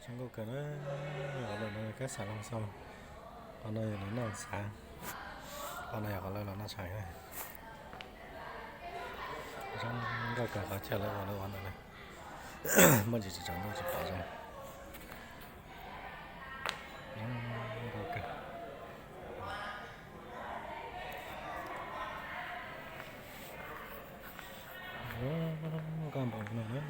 Zoo nkauj kawg na, qhov lawv no kab xav los xau, qhov no yog lawv noj xav, qhov no yog qhov lawv los noj tshais na. Zoo nkauj kawg qhov chaw lawv ua lawv ua ntawd na, muaj ntsis tsis tsaus ntuj tsis pom zoo. Zoo nkauj kawg. Zoo nkauj npaum no na.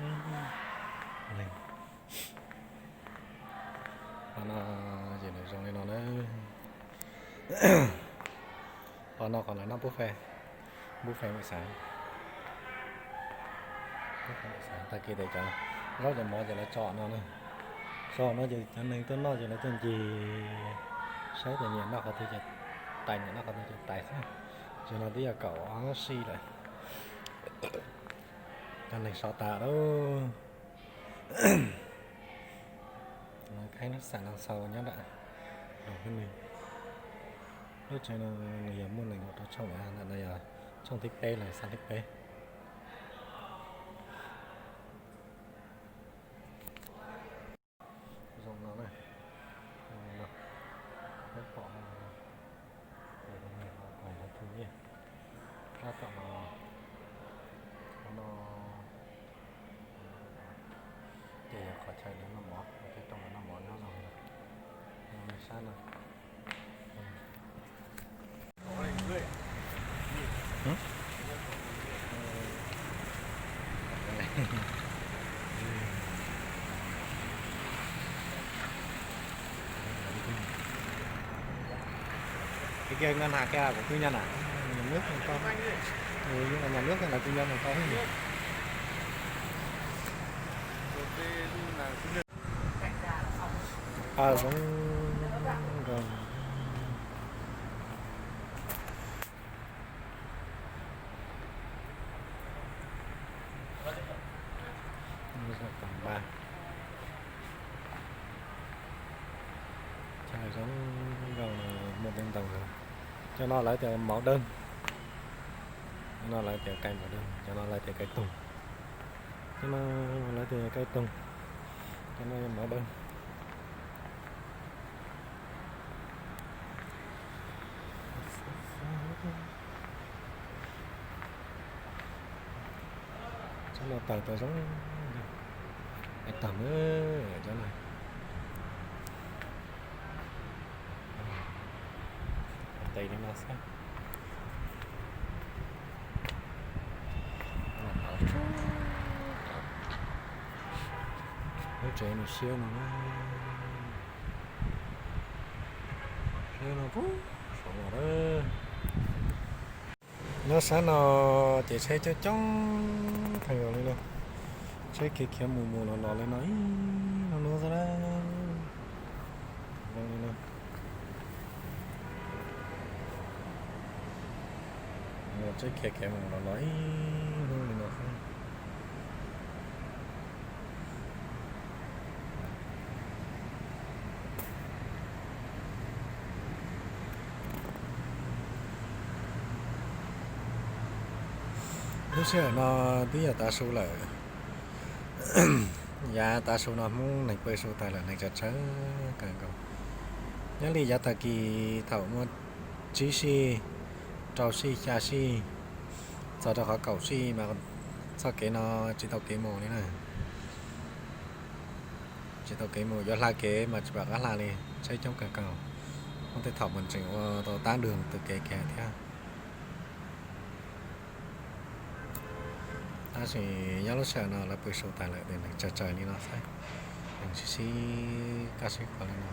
Qhov no ces nws zoo li no na. Qhov no qhov lawv noj buffet, buffet mus xav, tag kis ces cov zaub cov mov ces lawv tso no na. Tso no ces cov neeg tuaj noj ces lawv tuaj ncig saib tias nyiam noj qhov twg ces tais, nyiam noj qhov twg ces tais xwb. Tam sim no twb yog kaum ob sij lawm, cov neeg so tas lawm. Khaib lub xam laj xau nyob nram Doo Phab Neeg. Lub tsev no nws yog muaj nees nkaum rau tshooj, ntawm no yog tshooj thib peb los yog xab thib peb. Zoo no na, zoo li no, peb pom no, ces lawv pais lawv thu nyiaj sab tom no, qhov no ces yog qhov chaw lawv noj mov, lawv tej rooj lawv noj mov nyob zoo li no, sab no. Cái kia ngân hàng kia là của tư nhân à? Nhà nước không có. Ừ, nhưng mà nhà nước là tư nhân không có. Ờ, đúng rồi. Tag ba, chaw zoo nkauj, muaj teeb ntoo. Cov no lawv tias mauv dawb, cov no lawv tias kais mauv dawb, cov no lawv tias kais toog, cov no lawv tias kais toog, cov no yog mauv dawb. Cov no taws tau zoo, es tag na, cov no tes li no xwb. Lub tsev nws siab no, siab no puag saud los lawm. Nyob sab no ces tsheb coob coob kawg nkaus li no, tsheb khiav khiav mus mus los los li no ib hnub hnub xwb na. Zoo li no, tsheb khiav khiav mus los los ib hnub li no xwb. Lub sij hawm no twb yog tav su lawm. Yav tav su no Hmoob neeg pw su tas lawm, neeg tsawg tsawg kawg nkaus. Nyob li yav tag kis thaum muaj tsib sij, rau sij, xya sij, txog rau qhov kaum sij mas txoj kev no tsis tau kev mus li na. Tsis tau kev mus, yuav hla kev mas tsis pom qab hla li, tsheb coob kawg nkaus. Muaj tej thaum mas tseem ua tau tab dua tus kev kiag thiab. Tab sis nyob lub sij hawm no lawv pw su tas lawm, neeg tsawg tsawg li no xwb, neeg sib sib kaj sib qhua li no.